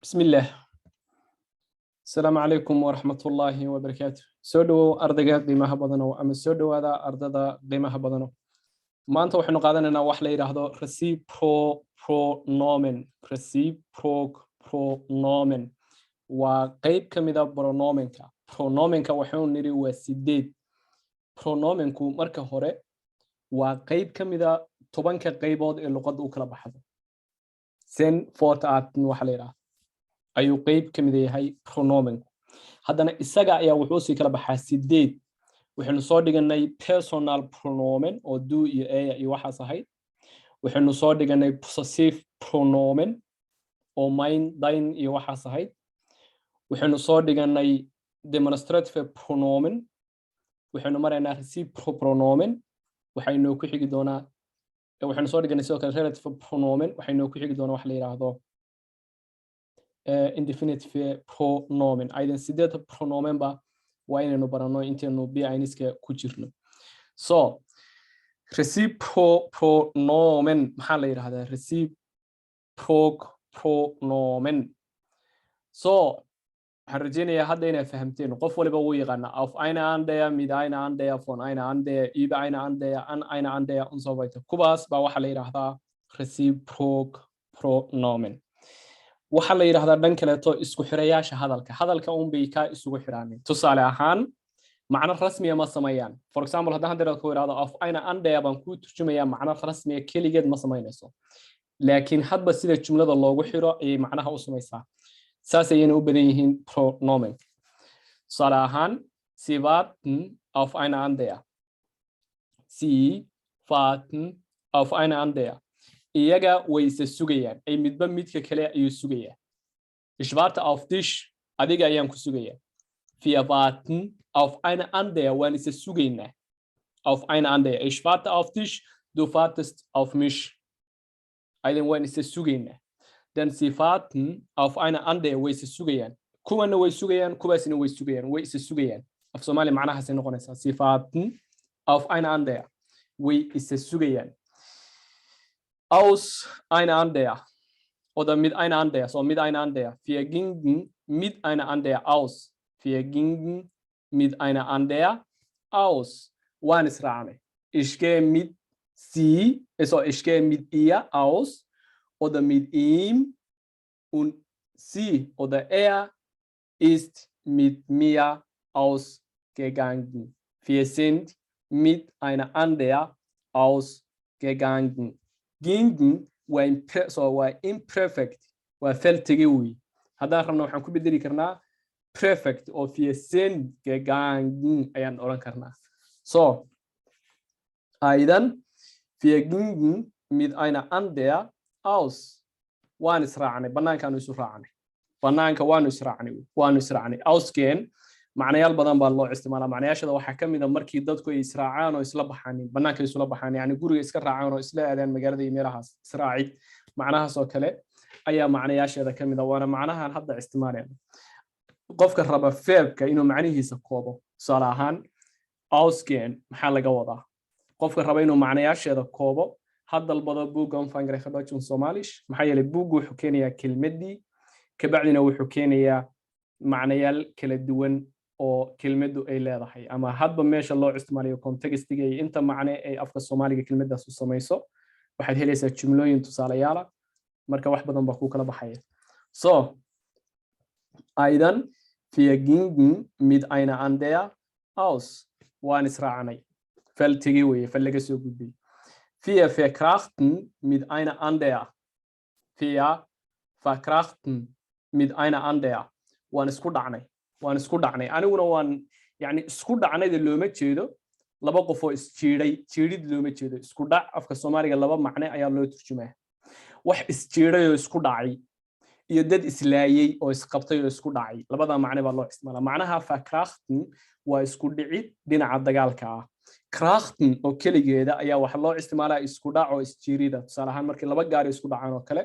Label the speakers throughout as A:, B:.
A: Bismillaah. Asalaamu calaykum waraxmatullaahi wabarakaatu. Soo dhowow, ardayga qiimaha badanow, ama soo dhowaada, ardada qiimaha badanow. Maanta waxaynu qaadanaynaa wax la yidhaahdo Reziprokpronomen. Reziprokpronomen waa qeyb ka mida pronomenka. Pronomenka waxaynu nidhi waa sideed. Pronomenku marka hore waa qeyb ka mida 10-ka qeybood ee luqadda u kala baxdo. Zehn Wortarten waxa la yidhahdo ayuu qeyb ka mid yahay pronomenku. Haddana isaga ayaa wuxuu sii kala baxaa sideed. Waxaynu soo dhiganay Personalpronomen oo du iyo er iyo waxaas ahayd. Waxaynu soo dhiganay Possessivpronomen oo mein, dein iyo waxaas ahayd. Waxaynu soo dhiganay Demonstrativpronomen. Waxaynu maraynaa Reziprokpronomen. Waxaynu ku xigi doonaa, waxaynu soo dhiganay sidoo kale Relativpronomen. Waxaynu ku xigi doonaa wax la yidhaahdo Indefinitivpronomen. Aydan sideed pronomenba waa inaynu baranno intaynu B1-ka ku jirno. So Reziprokpronomen maxaa la yidhahdaa? Reziprokpronomen. So waxaan rajeynayaa hadda inaad fahamteen. Qof waliba wuu yaqaanaa auf einander, miteinander, voneinander, übereinander, aneinander und so weiter. Kuwaas baa waxaa la yidhaahdaa Reziprokpronomen. Waxaa la yidhahdaa dhan kaleeto isku xirayaasha hadalka. Hadalka unbay kaa isugu xiraanin. Tusaale ahaan, macno rasmiya ma sameeyaan. For example, haddaan hadda ku idhahdo "aufeinander" baan kuu turjumayaa, macno rasmiya keligeed ma samaynayso, laakiin hadba sida jumlada loogu xiro ayay macnaha u samaysaa. Saas ayayna u badan yihiin pronomen. Tusaale ahaan, sie warten aufeinander. Sie warten aufeinander. Iyaga way isa sugayaan, ay midba midka kale ayuu sugayaa. Ich warte auf dich. Adiga ayaan ku sugayaa. Wir warten aufeinander. Waan isa sugaynaa. Aufeinander. Ich warte auf dich, du wartest auf mich. Aydan waan isa sugaynaa. Dann sie warten aufeinander. Way isa sugayaan. Kuwana way sugayaan, kuwaasina way sugayaan, way isa sugayaan. Af Soomaali macnahaasay noqonaysaa. Sie warten aufeinander. Way isa sugayaan. Auseinander oder miteinander, so miteinander. Wir gingen miteinander aus. Wir gingen miteinander aus. Waan israacnay. Ich gehe mit sie, also ich gehe mit ihr aus oder mit ihm und sie oder er ist mit mir ausgegangen. Wir sind miteinander ausgegangen. Gingen waa so waa imperfect, waa fal tegey wey. Haddaan rabno, waxaan ku bedeli karnaa perfect oo wir sind gegangen ayaan odhan karnaa. So aydan wir gingen miteinander aus. Waan israacnay, bannaankaanu isu raacnay, bannaanka waanu israacnay, waanu israacnay. Ausgehen macnayaal badan baa loo isticmaalaa. Macnayaashada waxaa ka mid a markii dadku ay israacaan oo isla baxaanin, bannaanka isula baxaan, yani guriga iska raacaan oo isla aadaan magaalada iyo meelahaas. Israacid macnahaas oo kale ayaa macnayaasheeda ka mid a, waana macnahan hadda isticmaalayno. Qofka raba Verbka inuu macnihiisa koobo, tusaale ahaan ausgehen maxaa laga wadaa, qofka raba inuu macnayaasheeda koobo, ha dalbado buugga Umfangreiche Deutsch und Somalisch. Maxaa yeelay, buuggu wuxuu keenayaa kelmaddii, kabacdina wuxuu keenayaa macnayaal kala duwan oo kelmaddu ay leedahay, ama hadba meesha loo isticmaalayo, contextiga iyo inta macne ay afka Soomaaliga kelmaddaas u samayso. Waxaad helaysaa jumlooyin tusaalayaala, marka wax badan baa kuu kala baxaya. So aydan wir gingen miteinander aus. Waan israacnay, fal tegey weye, fal laga soo gudbay. Wir verkrachten miteinander. Wir verkrachten miteinander. Waan isku dhacnay, waan isku dhacnay. Aniguna waan, yani isku dhacnayda looma jeedo laba qof oo isjiiday, jiidhid looma jeedo. Isku dhac afka Soomaaliga laba macne ayaa loo turjumaa: wax isjiiday oo isku dhacay iyo dad islaayey oo isqabtay oo isku dhacay. Labada macne baa loo isticmaalaa. Macnaha verkrachten waa isku dhicid dhinaca dagaalka ah. Krachten oo keligeeda ayaa waxa loo isticmaalaa isku dhac oo isjiirida. Tusaale ahaan, markii laba gaari isku dhacaan oo kale,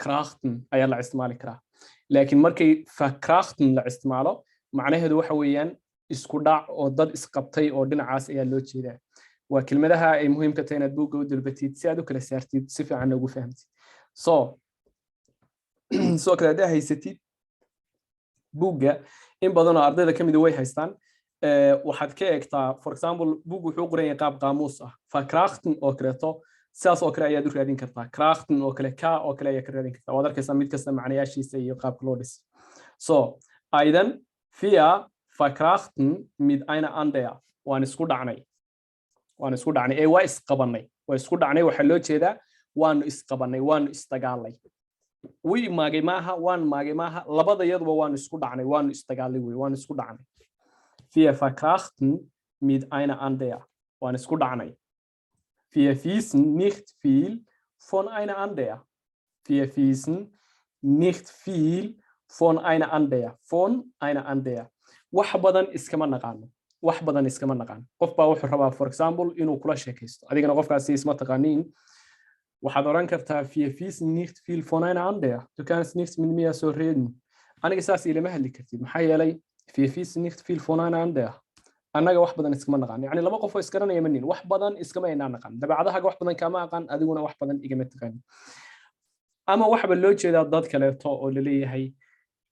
A: krachten ayaa la isticmaali karaa. Laakiin markay verkrachten la isticmaalo, macnaheedu waxa weeyaan isku dhac oo dad isqabtay oo dhinacaas ayaa loo jeedaa. Waa kelmadaha ay muhiimka tahay inaad buugga u dalbatid si aad u kala saartid, si fiican ugu fahamtid. So Sidoo kale, haddaa haysatid buugga, in badanoo ardayda ka mida way haystaan, waxaad ka eegtaa, for example, buug wuxuu qoran yahay qaab qaamuus ah. Verkrachten oo kaleeto, sidaas oo kale ayaad u raadin kartaa. Krachten oo kale, ka oo kale ayaad ka raadin kartaa. Waad arkaysaa mid kasta macnayaashiisa iyo qaabka loo dhis. So aydan wir verkrachten miteinander, waan isku dhacnay, waan isku dhacnay ee waa isqabannay, waa isku dhacnay. Waxaa loo jeedaa waanu isqabannay, waanu isdagaalay. Wi maagay maaha, waan maagay maaha, labada iyaduba waanu isku dhacnay, waanu isdagaalay wey, waanu isku dhacnay. Wir verkrachten miteinander, waan isku dhacnay. Wir wissen nicht viel voneinander. Wir wissen nicht viel voneinander. Voneinander, wax badan iskama naqaano, wax badan iskama naqaano. Qof baa wuxuu rabaa, for example, inuu kula sheekaysto, adigana qofkaasi isma taqaaniin. Waxaad oran kartaa: "Wir wissen nicht viel voneinander, du kannst nicht mit mir so reden." Aniga saas ilama hadli kartid, maxaa yeelay wir wissen nicht viel voneinander, annaga wax badan iskama naqaan. Yani laba qof oo isgaranaya ma nin, wax badan iskama aynaa naqaan. Dabeecadahaga wax badan kama aqaan, adiguna wax badan igama taqaanin. Ama waxba loo jeedaa dad kaleeto oo laleeyahay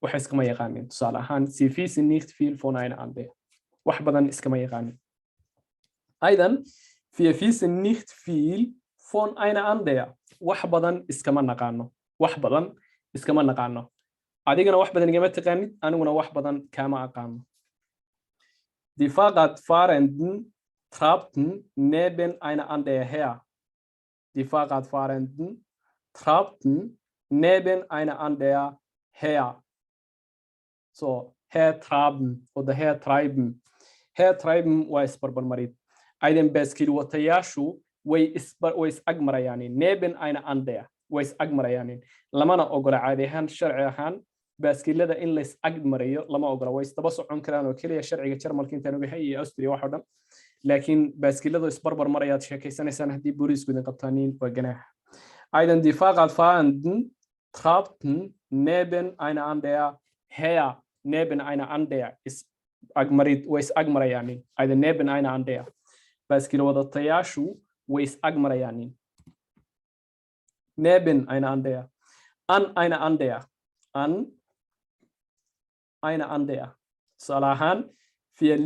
A: waxa iskama yaqaanin. Tusaale ahaan, sie wissen nicht viel voneinander, wax badan iskama yaqaanin. Aydan wir wissen nicht viel voneinander, wax badan iskama naqaano, wax badan iskama naqaano. Adigana wax badan igama taqaanid, aniguna wax badan kama aqaano. Die Fahrradfahrenden trabten nebeneinander her. Die Fahrradfahrenden trabten nebeneinander her. So hertraben oder hertreiben. Hertreiben waa isbarbarmarid. Aydan baaskiil watayaashu way is ag marayaanin. Nebeneinander, way is ag marayaanin. Lamana ogola caadi ahaan, sharci ahaan, baaskiilada in lays ag marayo lama ogola. Way isdaba socon karaan oo keliya, sharciga Jarmalka intaan ogahay iyo Austria wax oo dhan. Laakiin baaskiiladu isbarbar marayaad sheekaysanaysaan, haddii booliisku idin qabtaaniin, waa ganaax. Aydan die Fahrradfahrenden trabten nebeneinander her. Nebeneinander, is agmarid, way is ag marayaanin. Aydan nebeneinander, baaskiil wadatayaashu way is ag marayaanin. Nebeneinander, aneinander, aneinander. Tusaale ahaan, wir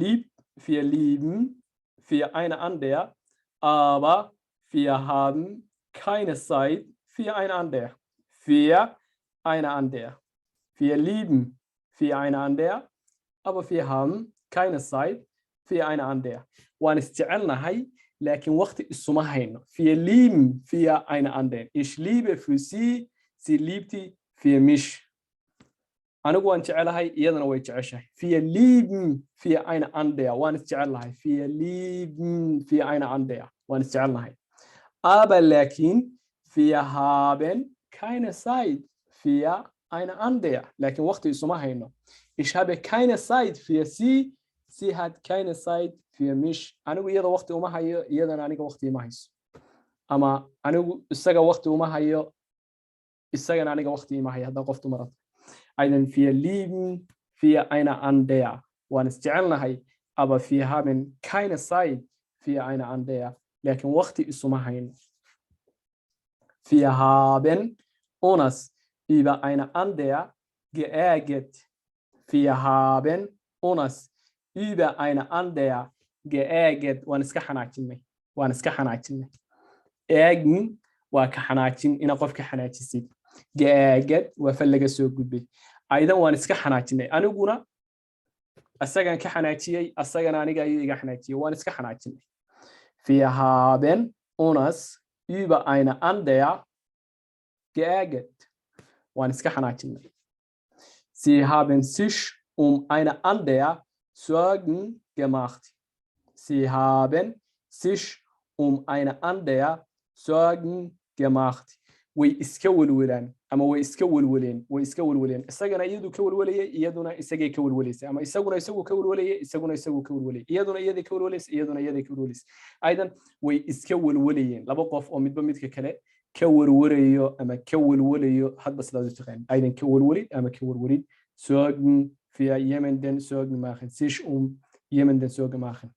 A: lieben füreinander, aber wir haben keine Zeit füreinander. Füreinander. Wir lieben füreinander, aber wir haben keine Zeit füreinander. Waan isjecelnahay, laakiin waqti isuma hayno. Wir lieben füreinander. Ich liebe für sie, sie liebt für mich. Anigu waan jecelahay, iyadana way jeceshahay. Wir lieben füreinander, waan isjecelnahay. Wir lieben füreinander, waan isjecelnahay. Aber laakiin wir haben keine Zeit füreinander, laakiin waqti isuma hayno. Ich habe keine Zeit für sie, sie hat keine Zeit für mich. Anigu iyada waqti uma hayo, iyadana aniga waqti ima hayso. Ama anigu isaga waqti uma hayo, isagana aniga waqti ima hayo, haddaa qof dumarata. Aydan wir lieben füreinander, waan isjecelnahay, aber wir haben keine Zeit füreinander, laakiin waqti isuma hayno. Wir haben uns übereinander geärgert. Wir haben uns übereinander geärgert. Waan iska xanaajinay, waan iska xanaajinay. Ärgern waa ka xanaajin, ina qof ka xanaajisid. Geärgert waa fal laga soo gudbay. Aydan waan iska xanaajinay, aniguna asagaan ka xanaajiyey, asagana aniga ayuu iga xanaajiyey, waan iska xanaajinay. Wir haben uns übereinander geärgert, waan iska xanaajinay. Sie haben sich umeinander Sorgen gemacht. Sie haben sich umeinander Sorgen gemacht. Way iska welwelaan ama way iska welweleen, way iska welweleen. Isagana iyadu ka welwelayay, iyaduna isagay ka welwelaysay, ama isaguna isagu ka welwelayay, isaguna isagu ka welwelayay, iyaduna iyaday ka welwelaysay, iyaduna iyaday ka welwelaysay. Aydan way iska welwelayeen, laba qof oo midba midka kale ka werwarayo ama ka welwelayo, hadba sidaad u taqaan. Aydan ka welwelid ama ka werwerid. Sorgen für jemanden Sorgen machen, sich um jemanden Sorgen machen.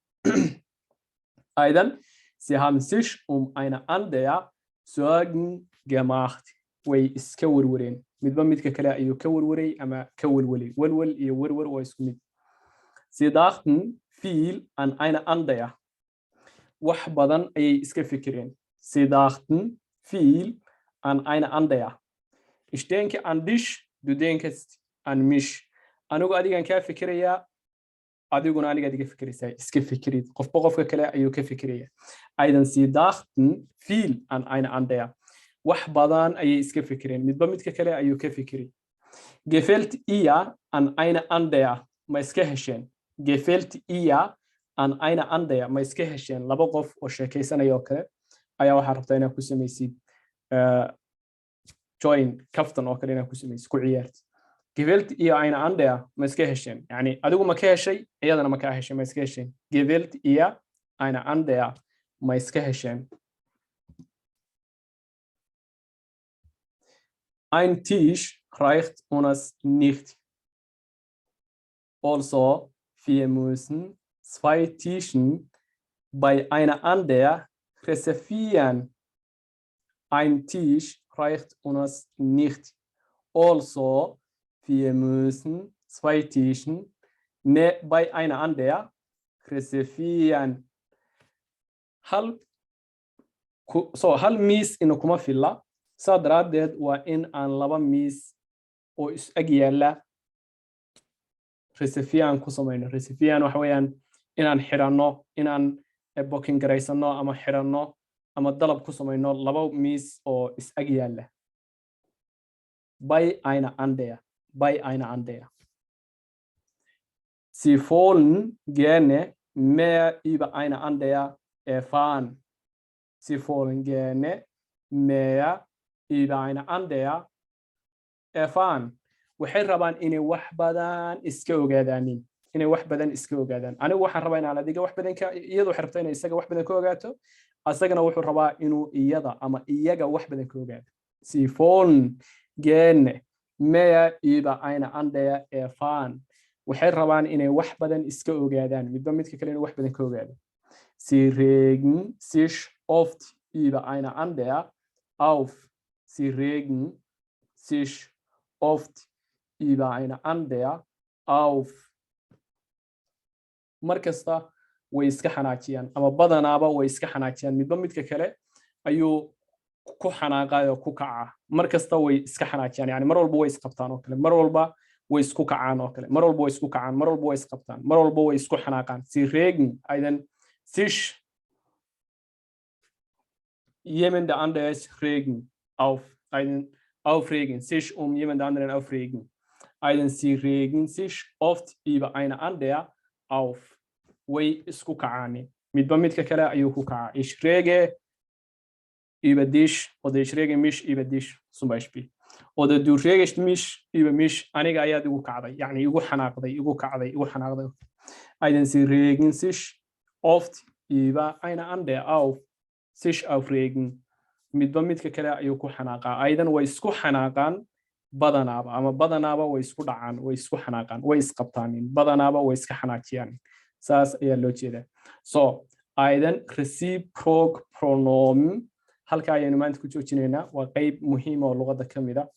A: Aydan sie haben sich umeinander Sorgen gemacht, way iska werwereen. Midba midka kale ayuu ka werwaray ama ka welwelay. Welwel iyo werwer waa isku mid. Sie dachten viel aneinander. Wax badan ayay iska fikireen. Sie dachten viel aneinander. Ich denke an dich, du denkst an mich. Anigu adigan kaa fikirayaa, adiguna anigaad iga fikiraysaa. Iska fikirid, qofba qofka kale ayuu ka fikiraya. Aydan sie dachten viel aneinander. Wax badan ayay iska fikireen, midba midka kale ayuu ka fikiray. Gefällt ihr aneinander? Ma iska hesheen? Gefällt ihr aneinander? Ma iska hesheen? Laba qof oo sheekaysanaya oo kale ayaa waxaa rabtaa inaad ku samaysid join kaftan oo kale, inaad ku samaysid, ku ciyaartid. Gefällt ihr einander? Ma iska hesheen? Yani adigu ma ka heshay, iyadana ma kaa heshay? Ma iska hesheen? Gefällt ihr einander? Ma iska hesheen? Ein Tisch reicht uns nicht. Also, wir müssen zwei Tischen beieinander reservieren. Ein Tisch reicht uns nicht. Also, wir müssen zwei Tischen beieinander reservieren. Hal so hal miis ina kuma filla, saa daraaddeed waa in aan laba miis oo is ag yaalla reservieren ku samayno. Reservieren waxa weeyaan inaan xidhanno, inaan booking garaysano ama xidhanno ama dalab ku samayno laba miis oo is ag yaalla. Beieinander, beieinander. Sie wollen gerne mehr übereinander erfahren. Sie wollen gerne mehr übereinander erfahren. Waxay rabaan inay wax badan iska ogaadaanin, inay wax badan iska ogaadaan. Anigu waxaan rabaa inaan adiga wax badan ka, iyadu waxay rabtaa inay isaga wax badan ka ogaato, asagana wuxuu rabaa inuu iyada ama iyaga wax badan ka ogaado. Sie wollen gerne mehr übereinander erfahren. Waxay rabaan inay wax badan iska ogaadaan, midba midka kale inuu wax badan ka ogaado. Sie regen sich oft übereinander auf. Sie regen sich oft übereinander auf. Mar kasta way iska xanaajiyaan ama badanaaba way iska xanaajiyaan, midba midka kale ayuu ku xanaaqayo, ku kacaa. Mar kasta way iska xanaajiyaan, yani mar walba way isqabtaan oo kale, mar walba way isku kacaan oo kale, mar walba way isku kacaan, mar walba way isqabtaan, mar walba way isku xanaaqaan. Sie regen aydan sich jemand anderes regen auf einen aufregen, sich jemand anderen aufregen. Aydan sie regen sich oft übereinander auf. Way isku kacaan, midba midka kale ayuu ku kacaa. Ich rege über dich oder ich rege mich über dich zum Beispiel. Oder du regest mich über mich. Aniga ayaad igu kacday, yani igu xanaaqday, igu kacday, igu xanaaqday. Aydan sie regen sich oft übereinander auf. Sich aufregen. Midba midka kale ayuu ku xanaaqaa. Aydan way isku xanaaqaan badanaaba ama badanaaba way isku dhacaan, way isku xanaaqaan, way isqabtaanin, badanaaba way iska xanaajiyaan. Saas ayaa loo jeedaa. So aydan Reziprokpronomen halka ayaynu maanta ku joojinaynaa. Waa qeyb muhiim oo luqadda ka mid a.